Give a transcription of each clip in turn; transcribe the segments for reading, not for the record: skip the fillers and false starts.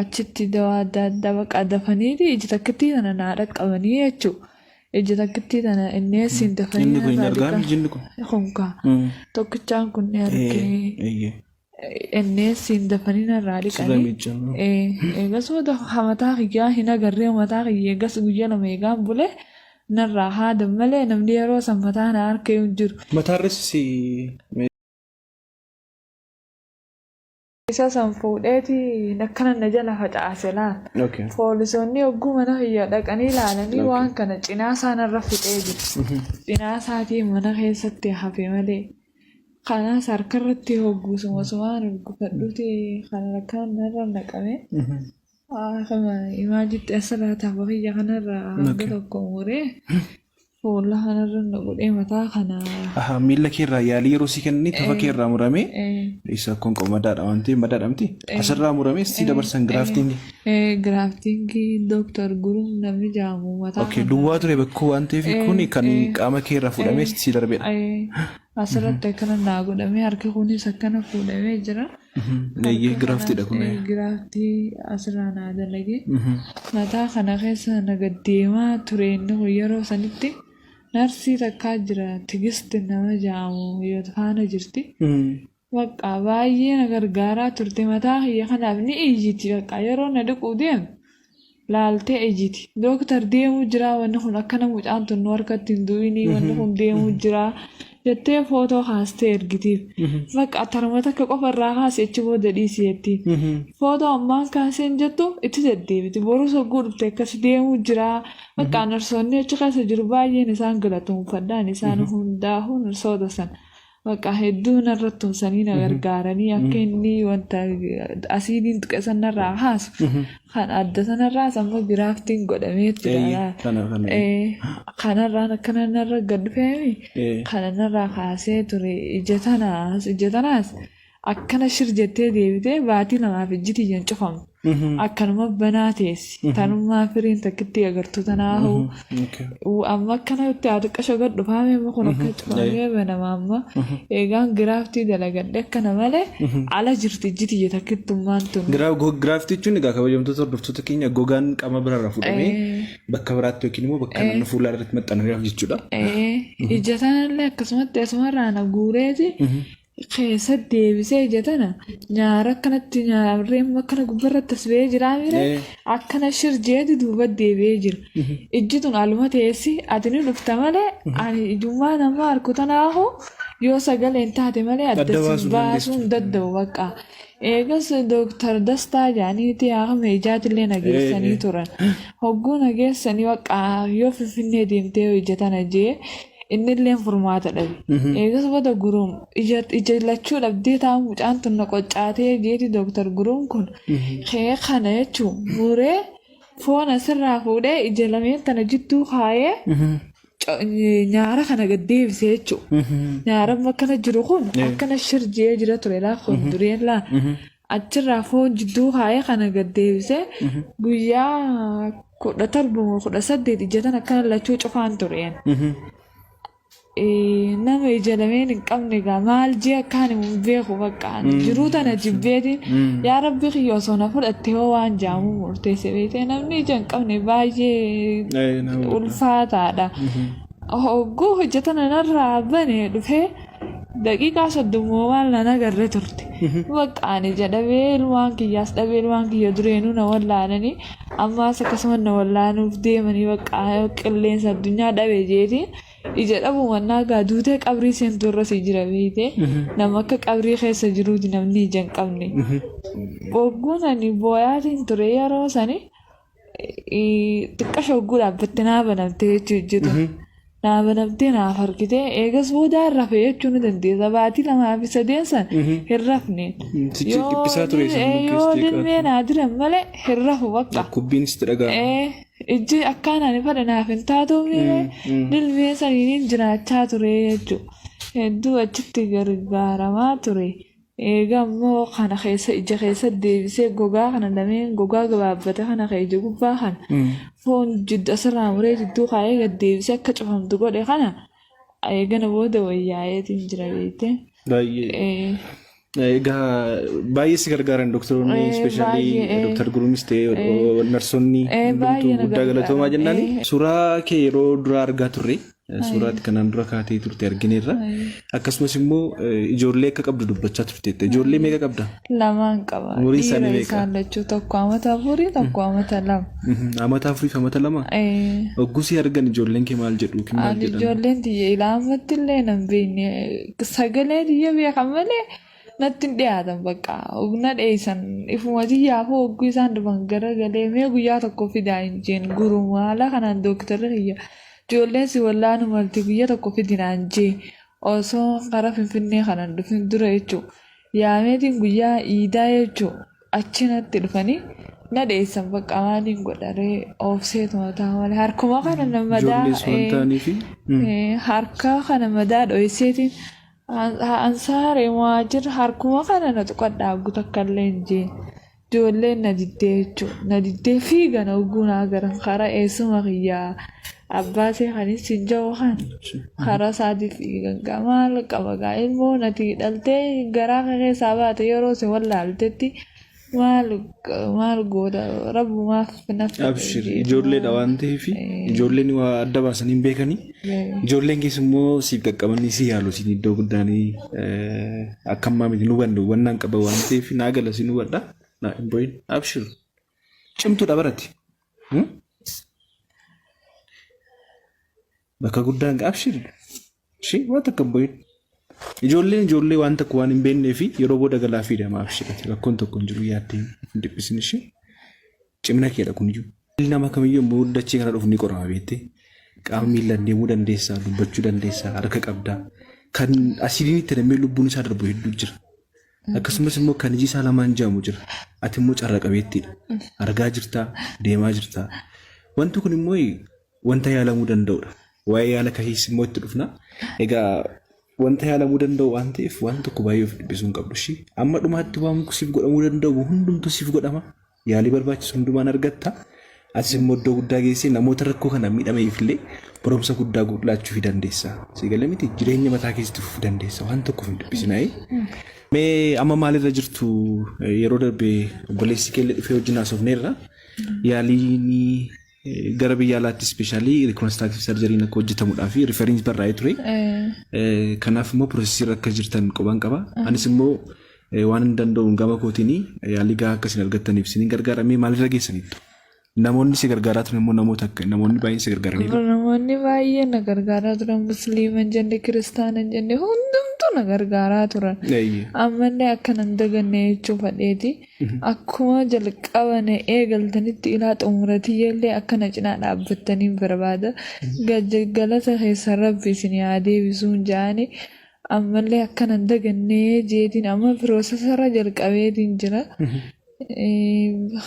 Achitti dawaa adda addaa baqa dafaniiti ija takkittii tana naa dhaqqabanii jechuudha. Ija takkittii tana inneessiin dafanii Inni kun hin narraa argamu dhiqan. ijinni kun. Kun kaa tokkichaan kun ni argee Eeyyee. inneessiin dafanii narraa Sirra dhiqanii. miiccamu. Eegas booda mataa kiyyaa hin agarree, mataa kiyya eegas guyyaa 2 eegaan bule narraa haadan malee namni yeroo san mataa na harka hin jiru. Mataarres si Isa san fuudheeti akkana na jala facaase laal. Poolisoonni hogguu mana kiyya dhaqanii ilaalanii waan kana cinaa isaa narra fixee jira. Cinaa isaatiin mana keessatti hafe malee. Kanaas harkarratti hogguusuma sumaan urgufadhuuti kan akkana narra naqame. Akkuma imaajitti asirraa tafa kiyya kanarraa hanga tokko muree fuula kanarra na godhee mataa kana. Aha, miila kee irraa yaalii yeroo sii kennanii tafa kee irraa muramee isa konqo madaadha waan ta'eef madaadha miti asirraa muramee si dabarsan giraaftiingi. Giraaftiingii Dooktar Guruum namni jedhamu mataa Okay, duwwaa ture bakkuu waan ta'eef kun kan qaama kee irraa fuudhamee si darbedha. Asirratti akkana naa godhamee harki kunis akkana fuudhamee jira. Eeyyee, giraaftiidha kun. Giraaftii asirraa naa dalagee. Mataa kana keessa na gaddeemaa ture inni kun yeroo sanitti narsii takkaa jira, Tigist nama jedhamu yoo faana jirti. Bakka baay'ee na gargaaraa turte, mataa kiyya kanaaf ni iyyiti, bakka yeroo na dhiquu deemu laaltee iyyiti. "Dooktar, deemuu jira wanni kun, akkana mucaan tun nu harkatti hin du'inii, wanni kun deemuu jira" jettee footoo kaastee ergitiif. Bakka tarma takka qofa irraa kaasi, achi booda dhiisi jettiin. Footoo ammaan kaaseen jettu itti deddeebiti. Borus hogguu dhufte akkas deemuu jira. Bakka narsoonni achi keessa jiru baay'een isaan galatoomfadhaan, isaan hundaa'uu narsoota sana. Bakka hedduu narra tumsanii na gargaaranii akka inni wanta asiidiin tuqe san narraa kaasu. Kan adda sanarraas ammoo giraaftiin godhamee jira. Kana. Kanarraan akkana narra gad dhufeemi. Kana narraa kaasee ture, ija tanaas akkana shir jettee deebitee baatii 2f ijji tiyyan cufamu. Akkanuma banaa teessi. Tanummaa firiin takkitti agartuu tanaahu. Amma akkanatti haa xiqqasho gad dhufaame, amma kun akka cufamee banama amma. Eegaan giraaftii dalagadhe akkana malee ala jirti ijji tiyya takkittummaan tun. Giraaftii jechuun egaa, kabajamtoota hordoftoota keenya, gogaan qaama biraarraa fuudhamee bakka biraatti yookiin immoo bakka naannoo fuulaa irratti maxxanuudhaaf jechuudha. Ija tanallee akkasumatti asumarraa na guureeti keessa deebisee ija tana nyaara akkanatti nyaarree akkana gubbarratti as ba'ee jiraa mire, akkana shir jeeti duuba deebi'ee jira. Ijji tun aluma teessi, ati ni dhufta malee ani ijummaa nama harku tanaahu yoo sagaleen taate malee adda Adda si baasuu hin baasuu hin danda'u bakka. Eegas Dooktar Dastaa jedhaniiti haakama ijaatillee nageessanii turan. Hogguu nageessanii bakka yoo Finfinnee deemtee yoo ija tana jee innillee furmaata dhabe. Eegas booda Guruum ija lachuu dhabdee taa'u mucaan tun na qoccaatee jeeti, Dooktar Guruum kun kee kana jechuun muree foon asirraa fuudhee ija lameen tana jidduu kaayee nyaara kana gad deebisee jechuudha. Nyaara amma akkana jiru kun akkana shirjee jira ture laa, kun dureen laa. Achirraa foon jidduu kaayee kana gad deebisee guyyaa 17 moo 18 ija tana akkana lachuu cufaan tureen. Nama ija lameen hin qabne egaa maal jee akkaan hin beeku, bakka jiruu tana jibbeetiin yaa rabbi kiyya osoo na fudhatte hoo waan jaamu murteesse beektee, namni ija hin qabne baay'ee ulfaataadha. Hogguu hojja tana narraa bane dhufee daqiiqaa 30 maal nan agarre turte. Bakka ani ija dhabee ilmaan kiyyaas dhabee, ilmaan kiyya dureenuu na wallaalanii ammaas akkasuma na wallaanuuf deemanii, bakka qilleensa addunyaa dhabe jeetiin ija dhabuu mannaa gaa duutee qabrii seentu irra si jira beeyte, nama akka qabrii keessa jiruuti namni ija hin qabne. Hogguun ani booyaatiin ture yeroo sani xiqqasha hogguu dhaabbatte naa banamte jechuu ijjitu. Naa banamtee naaf harkitee eegas booda rafe jechuu ni dandeessa. Baatii 2 fi 3 san hin rafne. Sichi dhiphisaa ture sammuu Yoo keessa dilmee naa diran malee hin rafu bakka. Dhukkubbiin sitti dhaga'ama. Ijji akkaan ani fedhe naaf hin taatu miire, dilmee saniin jiraachaa ture jechuudha. Hedduu achitti gargaaramaa ture. Egaa immoo kana keessa ija keessa deebisee gogaa kana lameen gogaa gabaabbate kana kan ija gubbaa kana foon jiddu asirraa muree jidduu kaa'ee gad deebisee akka cufamtu godhe kana eegana booda wayyaa'eetiin jira beekte. Baay'ee. Egaa baay'ee si gargaaran doktoroonni ispeeshaalii Baay'ee. Dooktar Guruumis ta'e narsoonni hundumtuu Baay'ee na guddaa galatoomaa gargaaran. jennaani. Suuraa kee yeroo duraa argaa turre, suuraatti kanaan dura kaatee turte argineerra. Akkasumas immoo ijoollee akka qabdu dubbachaa turteetta. Ijoollee meeqa qabda? Lamaan qaba. Umuriin isaanii Dhiira meeqa? isaan lachuu, tokko amata 4, tokko amata 2. Amata 4 fi amata 2? Hogguu si argan ijoolleen kee maal jedhu yookiin maal Ani jedhan? ijoolleen tiyya ilaa ammatti illee nan beekne, sagalee tiyya beekan malee natti hin dhiyaatan, bakka na dheeysan. Ifuma tiyyaafuu hogguu isaan dhufan garagalee mee guyyaa tokko fidaa hin jeen. Guruma haala kanaan dooktarri kiyya ijoolleen si wallaanu malti, guyya tokko fidi naan jee, osoo karaa Finfinnee kanan dhufin dura jechuu yaameetiin guyyaa iidaa jechuu achi natti dhufanii na dheessan. Bakka maaliin godharee, oofseetuma ta'a malee harkuma kana na madaa Ijoollees waan ta'aniifi. Harka kana madaa dho'iseetiin ansaaree waajjira harkuma kana na tuqadhaa hogguu takka illee hin jeen. Ijoolleen na diddee jechuudha. Na diddee fiigan hogguu na agaran karaa eessuma kiyyaa abbaasee kanis hin jiru kan karaa isaatii fiigan. Gaa maal qaba gaa, ilmoo nati dhaltee garaa kee keessaa baate yeroo si wallaaltetti maal maal goota, rabbumaaf na Abshir, ijoolleedha waan ta'eef ijoolleen waa adda baasanii hin beekanii. Ijoolleen keessa immoo siif qaqqabanii si yaalu, siin iddoo guddaanii akka ammaa miti nu hubannu, hubannaan qaba waan ta'eef naa gala, si nu hubadha. Naa hin boo'in, abshir, cimtuudha barati. Bakka guddaan, abshir, ishee waan takka hin boo'in. Ijoolleen ijoollee waan tokko waan hin beeknee fi yeroo booda galaa fi deema, abshirati rakkoon tokko hin jiru, yaaddee hin dhiphisin ishee, cimina keedha kuniyyuu. Nama kamiyyuu immoo dachee kana dhufu ni qorama beektee. Qaama miilaan deemuu dandeessaa, dubbachuu dandeessaa, harka qabdaa. Kan asiidiin itti namee lubbuun isaa darbu hedduu jira. Akkasumas immoo kan iji isaa lamaan jaamu jira. Ati immoo carra qabeettiidha. Argaa jirtaa, deemaa jirtaa. Wanti kun immoo wanta yaalamuu danda'udha. Waa'ee yaala kahiis immoo itti dhufna. Egaa wanta yaalamuu danda'u waan ta'eef waan tokko baay'ee of dhiphisuu hin qabdu ishii. Amma dhumaatti waan siif godhamuu danda'u hundumtuu siif godhama. Yaalii barbaachisu hundumaan argatta. Atis immoo iddoo guddaa geessee namoota rakkoo kana miidhameef illee barumsa guddaa laachuu fi dandeessa. Si galee miti, jireenya mataa keessatti fufuu dandeessa. Waan tokkoof hin dhiphisinaa. Mee amma maalirra jirtu? Yeroo darbe obboleessi keellee dhufee wajjin haasofneerra. Yaaliin gara biyya alaatti ispeeshaalii reconstructive surgeryn akka hojjetamuudhaaf reference barraa'ee ture. Kanaaf immoo processii irra akka jirtan quban qaba. Anis immoo waan hin danda'uun gama kootiin yaalii gahaa akka isin argattaniif isin gargaara. Mee maalirra geessaniittu? Namoonni si gargaaraa turan immoo namoota akka namoonni baay'een si gargaaraniiru. Namoonni baay'een na gargaaraa turan, musliima hin jenne, kiristaana hin jenne, hundumtuu na gargaaraa turan. Ammallee akka nan daganne jechuu fadheeti. Akkuma jalqabane eegaltanitti ilaa xumuratiyyallee akka na cinaa dhaabbattaniin barbaada. Galata keessan rabbi isin haa deebisuun jaani, ammallee akka nan dagannee jeetiin amma processarra jalqabeetiin jira.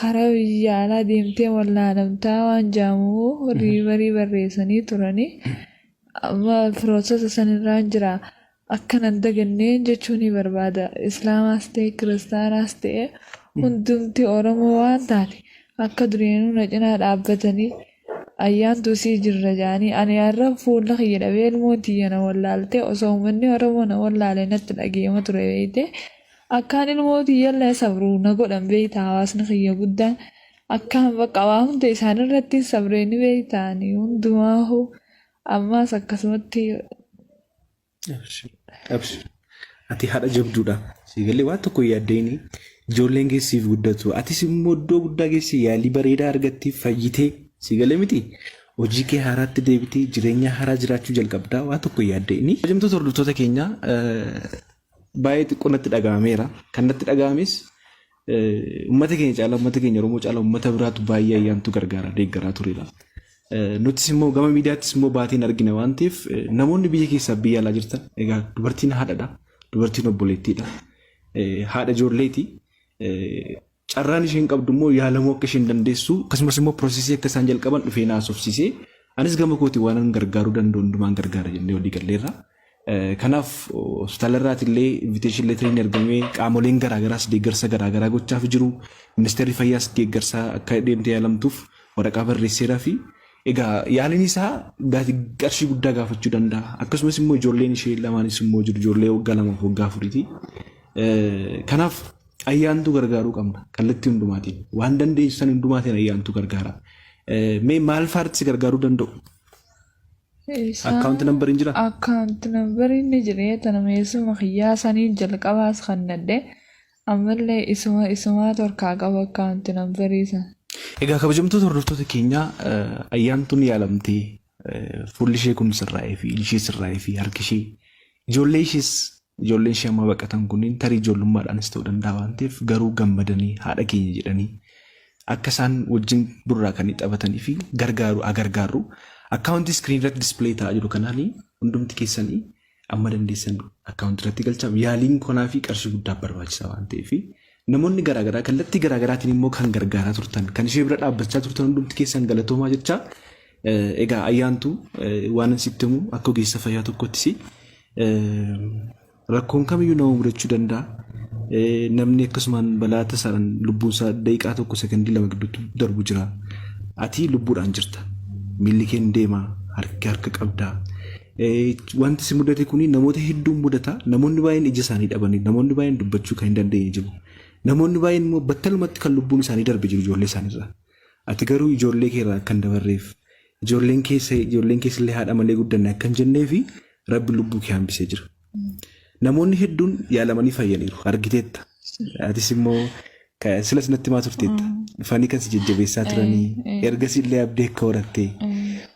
Karaa biyya alaa deemtee wallaalamtaa waan jaamu referii barreessanii turanii, amma processa sanirraan jira. Akka nan dagannee jechuu ni barbaada. Islaamaas ta'e kiristaanaas ta'e hundumti Oromoo waan taate akka dureenuu na cinaa dhaabbatanii ayyaantu sii jirra jaanii, ani har'a fuula kiyya dhabee ilmoon tiyya na wallaaltee, osoo uummanni Oromoo na wallaale natti dhageema ture beeyte. Akkaan ilmoo tiyyallee sabruu na godhan beeyta, hawaasni kiyya guddaan akkaan bakka waa hunda isaanirratti sabree ni beeytaani hundumaahu ammaas akkasumatti. Abshir. Abshir. Ati haadha jabduudha. Siigalee waan tokko hin yaaddeeni. Ijoolleen geessiif guddatu. Atis immoo iddoo guddaa geessi, yaalii bareedaa argatti, fayyitee. Siigalee miti. Hojii kee haaraatti deebitee jireenya haaraa jiraachuu jalqabdaa, waan tokko hin yaaddeeni. Kabajamtoota hordoftoota keenya, baay'ee xiqqoo natti dhaga'ameera. Kan natti dhaga'ames uummata keenya caalaa, uummata keenya Oromoo caalaa uummata biraatu baay'ee ayyaantu gargaara deeggaraa turedha. Nutis immoo gama miidiyaattis immoo baateen argina waan ta'eef, namoonni biyya keessaa biyya alaa jirtan, egaa dubartiin haadhadha. Dubartiin obboleettiidha. Haadha ijoolleeti. Carraan isheen qabdu immoo yaalamuu akka isheen dandeessu, akkasumas immoo processii akka isaan jalqaban dhufee na haasofsiisee, anis gama kootiin waan gargaaruu danda'u hundumaan gargaara jennee walii galleerra. Kanaaf hospitaala irraati illee invitation letteriin ergamee, qaamoleen garaagaraas deeggarsa garaagaraa gochaaf jiru. Ministeerri fayyaas deeggarsa akka deemtee yaalamtuuf waraqaa barreesseeraa fi egaa yaaliin isaa qarshii guddaa gaafachuu danda'a. Akkasumas immoo ijoolleen ishee lamaanis immoo jiru, ijoollee waggaa 2 fi waggaa 4ti. Kanaaf ayyaantuu gargaaruu qabna kallattii hundumaatiin. Waan dandeessan hundumaatiin ayyaantuu gargaara. Mee maal faarti si gargaaruu danda'u? Account numberiin jira? Account numberiin ni jira tana meesuma kiyyaa saniin jalqabaas kannadhe ammallee isuma isumaatu harkaa qaba account numberii sana. Egaa kabajamtoota hordoftoota keenyaa, ayyaantuun yaalamtee fuulli ishee kun sirraa'ee fi iji ishee sirraa'ee fi harki ishee, ijoollee ishees, ijoolleen ishee amma baqatan kunniin tarii ijoollummaadhaanis ta'uu danda'a waan ta'eef, garuu gammadanii haadha keenya jedhanii akka isaan wajjin burraaqanii taphatanii fi gargaaru agargaarru. Akkaawuntii screen irratti display ta'aa jiru kanaanii hundumti keessanii amma dandeessan akkaawuntii irratti galchaa. Yaaliin kanaa fi qarshii guddaa barbaachisaa waan ta'eef, namoonni garaagaraa kallattii garaagaraatiin immoo kan gargaaraa turtan, kan ishee bira dhaabbachaa turtan hundumti keessan galatoomaa jechaa, egaa ayyaantu waan sitti himu akka ogeessa fayyaa tokkottis, rakkoon kamiyyuu nama mudachuu danda'a. Namni akkasumaan balaa tasaadhaan lubbuun isaa daqiiqaa 1, sekondii 2 gidduutti darbu jira. Ati lubbuudhaan jirta. Miilli kee hin deema, harki harka qabda. Wanti si mudate kuni namoota hedduun mudata. Namoonni baay'een ija isaanii dhabanii, namoonni baay'een dubbachuu kan hin dandeenye jiru. Namoonni baay'een immoo battalumatti kan lubbuun isaanii darbe jiru ijoollee isaaniirraa. Ati garuu ijoollee keerraa akka hin dabarreef, ijoolleen keessa ijoolleen keessallee haadha malee guddanne akka hin jennee fi Rabbi lubbuu kee hambisee jira. Namoonni hedduun yaalamanii fayyaniiru, argiteetta. Atis immoo silas natti himaa turteetta. Dhufanii kan si jajjabeessaa turanii, ergasii illee abdii akka horattee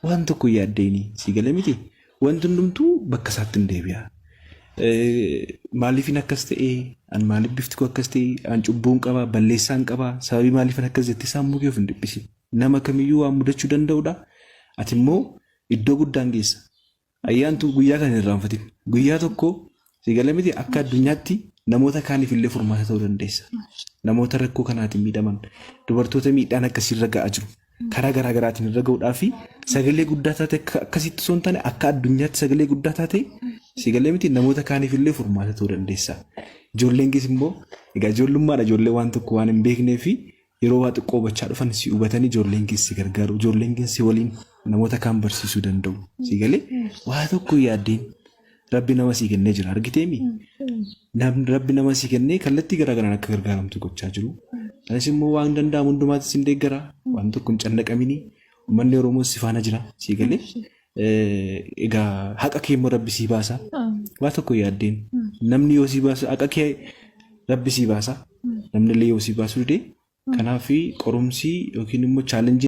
waan tokko hin yaaddeeni si gale miti. Wanti hundumtuu bakka isaatti hin deebi'a. Maaliifin akkas ta'ee, an maaliif bifti koo akkas ta'e, an cubbuun qaba, balleessaan qaba, sababii maaliifin akkas jettee sammuu kee of hin dhiphisin. Nama kamiyyuu waan mudachuu danda'udha. Ati immoo iddoo guddaan geessa. Ayyaantu, guyyaa kana hin irraanfatin. Guyyaa tokko si gala miti, akka addunyaatti namoota kaaniif illee furmaata ta'uu dandeessa. Namoota rakkoo kanaatiin miidhaman, dubartoota miidhaan akkasii irra ga'aa jiru. Karaa garaa garaatiin irra ga'uudhaa fi sagalee guddaa taate, akka akkasitti osoo hin taane akka addunyaatti sagalee guddaa taate, si galee miti, namoota kaaniif illee furmaata ta'uu dandeessa. Ijoolleen kees immoo egaa ijoollummaadha, ijoollee waan tokko waan hin beeknee fi yeroo waa xiqqoo hubachaa dhufan si hubatanii ijoolleen kees si gargaaru, ijoolleen kees si waliin namoota kaan barsiisuu danda'u. Si galee, waa tokko hin yaaddeen, Rabbi nama sii kennee jira, argiteemi? Namni Rabbi nama sii kennee kallattii garaa garaan akka gargaaramtu gochaa jiru. Anis immoo waan danda'amu hundumaatti sin deeggara. Waan tokko hin cannaqamini. Uummanni Oromoo si faana jira. Si galee. Egaa haqa kee immoo Rabbi sii baasa. Waa tokko hin yaaddeen. Namni yoo sii baasu haqa kee Rabbi sii baasa. Namni illee yoo sii baasuu dide. Kanaaf qorumsi yookiin immoo challenge